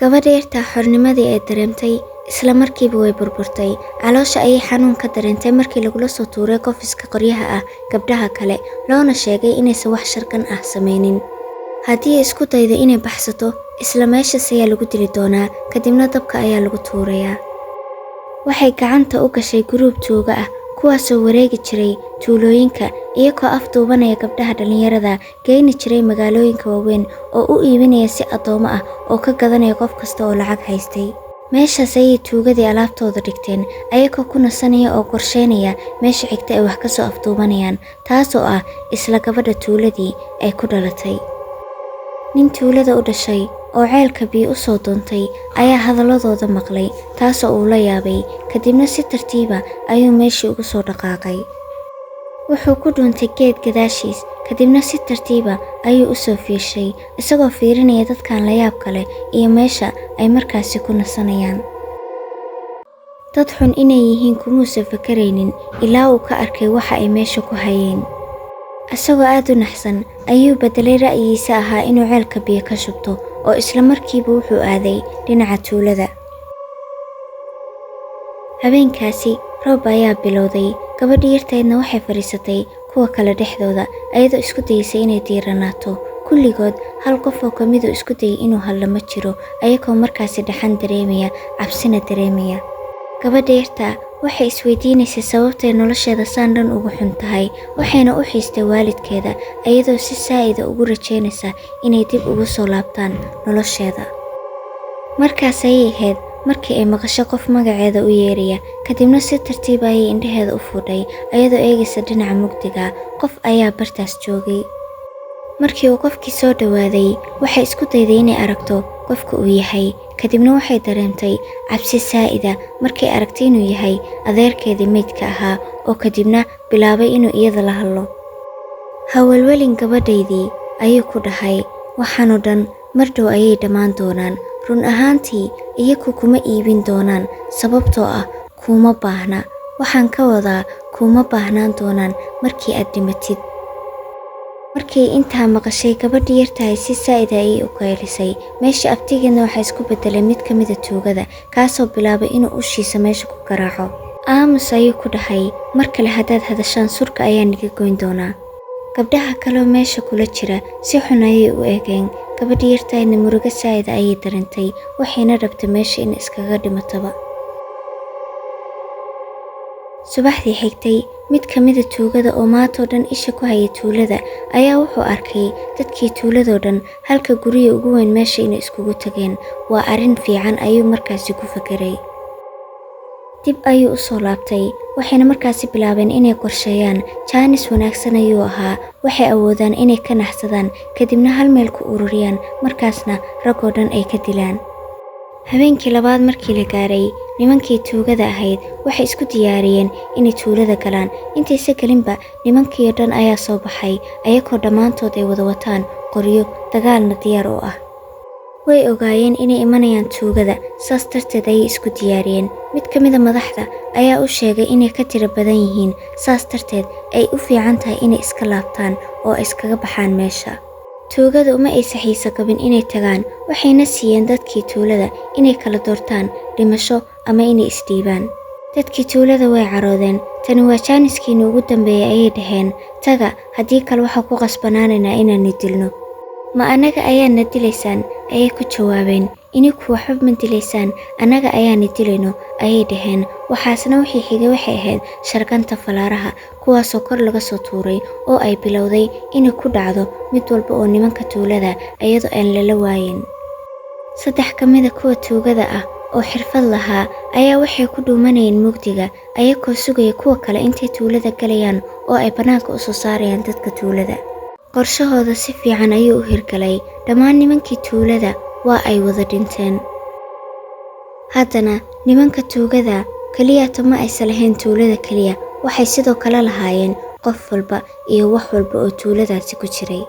Gabadha yartaa xornimadii ay dareemtay isla markiiba way burburtay. Caloosha ayay xanuun ka dareentay markii lagula soo tuuray kofiska qoryaha ah gabdhaha kale, loona sheegay inaysan wax sharkan ah samaynin. Haddii ay isku daydo inay baxsato, isla meeshaas ayaa lagu dili doonaa, kadibna dabka ayaa lagu tuurayaa. Waxay gacanta u gashay guruub tuuga ah, kuwaasoo wareegi jiray tuulooyinka iyagoo afduubanaya gabdhaha dhallinyarada, geyni jiray magaalooyinka waaweyn oo u iibinaya si addoommo ah oo ka gadanaya qof kasta oo lacag haystay. Meeshaas ayay tuugadii alaabtooda dhigteen, ayagoo ku nasanaya oo qorsheynaya meesha xigta ay wax ka soo afduubanayaan, taasoo ah isla gabadha tuuladii ay ku dhalatay. Nin tuulada u dhashay oo ceelka biyo u soo doontay ayaa hadalladooda maqlay, taasoo uu la yaabay, kadibna si tartiiba ayuu meeshii ugu soo dhaqaaqay. Wuxuu ku dhuuntay geed gadaashiis, kadibna si tartiiba ayuu u soo fiirshay, isagoo fiirinaya dadkan la yaabka leh iyo meesha ay markaasi ku nasanayaan. Dad xun inay yihiin kumuusan fakaraynin ilaa uu ka arkay waxa ay meesha ku hayeen. Isagoo aad u naxsan ayuu beddelay ra'yigiisa ahaa inuu ceelka biyo ka shubto, oo isla markiiba wuxuu aaday dhinaca tuulada. Habeenkaasi roob ayaa bilowday, gabadhii yartaydna waxay fadhiisatay kuwa kale dhexdooda, ayadoo isku dayeysay inay diiranaato. Kulligood hal qof oo ka mid ah isku dayay inuu hadlo ma jiro, ayagoo markaasi dhaxan dareemaya, cabsina dareemaya. Gabadha yarta waxay isweydiinaysay sababtay nolosheeda saan dhan ugu xun tahay, waxayna u xiistay waalidkeeda, ayadoo si saa'id ah ugu rajaynaysa inay dib ugu soo laabtaan nolosheeda. Markaas ayay ahayd markii ay maqasho qof magaceeda u yeeraya, kadibna si tartiib ah ayay indhaheeda u fudhay, ayadoo eegaysa dhinaca mugdiga. Qof ayaa bartaas joogay. Markii uu qofkii soo dhowaaday, waxay isku dayday inay aragto qofka uu yahay, kadibna waxay dareemtay cabsi saa'id ah markay aragtay inuu yahay adeerkeedii meydka ahaa, oo kadibna bilaabay inuu iyada la hadlo. Ha welwelin gabadhaydii, ayuu ku dhahay, waxaanoo dhan mar dhow ayay dhammaan doonaan. Run ahaantii iyagu kuma iibin doonaan, sababtoo ah kuuma baahna. Waxaan ka wadaa kuuma baahnaan doonaan markii aad dhimatid. Markii intaa maqashay, gabadhii yartahay si saa'id ah ayay u qaylisay. Meesha abtigeedna waxaa isku beddelay mid ka mid ah tuugada, kaasoo bilaabay inuu ushiisa meesha ku garaaco. Aamus, ayuu ku dhahay, mar kale haddaad hadashaan surka ayaan iga goyn doonaa. Gabdhaha kaloo meesha kula jira si xun ayay u eegeen. Gabadhii yartahaydna murugo saa'id ah ayay dareentay, waxayna rabtay meesha in iskaga dhimataba. Subaxdii xigtay, mid ka mid ah tuugada oo maantoo dhan isha ku hayay tuulada ayaa wuxuu arkay dadkii tuuladoo dhan halka guriga ugu weyn meesha inay iskugu tageen. Waa arrin fiican, ayuu markaasi ku fakeray. Dib ayuu u soo laabtay, waxayna markaasi bilaabeen inay qorsheeyaan. Jaanis wanaagsan ayuu ahaa. Waxay awoodaan inay ka naxsadaan, kadibna hal meel ku ururiyaan, markaasna ragoo dhan ay ka dilaan. Habeenkii labaad markii la gaaray, nimankii tuugada ahayd waxay isku diyaariyeen inay tuulada galaan. Intaysa gelinba, nimankii oo dhan ayaa soo baxay, ayagoo dhammaantood ay wada wataan qoryo, dagaalna diyaar u ah. Way ogaayeen inay imanayaan tuugada, saas darteed ayay isku diyaariyeen. Mid ka mid ah madaxda ayaa u sheegay inay ka tiro badan yihiin, saas darteed ay u fiican tahay inay iska laabtaan oo ay iskaga baxaan meesha. Tuugadu uma aysan xiiso qabin inay tagaan, waxayna siiyeen dadkii tuulada inay kala doortaan dhimasho ama inay isdhiibaan. Dadkii tuulada way caroodeen. Tani waa jaaniskiina ugu dambeeyay, ayay dhaheen. Taga, haddii kale waxaa ku qasbanaanaynaa inaanu dilno. Ma annaga ayaadna dilaysaan, ayay ku jawaabeen. Ininku waxba ma dilaysaan, annaga ayaana dilayno, ayay dhaheen. Waxaasna wixii xigay waxay ahayd sharganta falaaraha, kuwaasoo kor laga soo tuuray oo ay bilowday inay ku dhacdo mid walba oo nimanka tuulada, iyadoo aan lala waayin. Saddex ka mid ah kuwa tuugada ah oo xirfad lahaa ayaa waxay ku dhuumanayeen mugdiga, ayagoo sugaya kuwa kale intay tuulada galayaan oo ay bannaanka u soo saarayaan dadka tuulada. Qorshahooda si fiican ayuu u hirgalay. Dhammaan nimankii tuulada waa ay wada dhinteen. Haddana nimanka tuugada keliyaata ma aysan lahayn tuulada keliya, waxay sidoo kale lahaayeen qof walba iyo wax walba oo tuuladaasi ku jiray.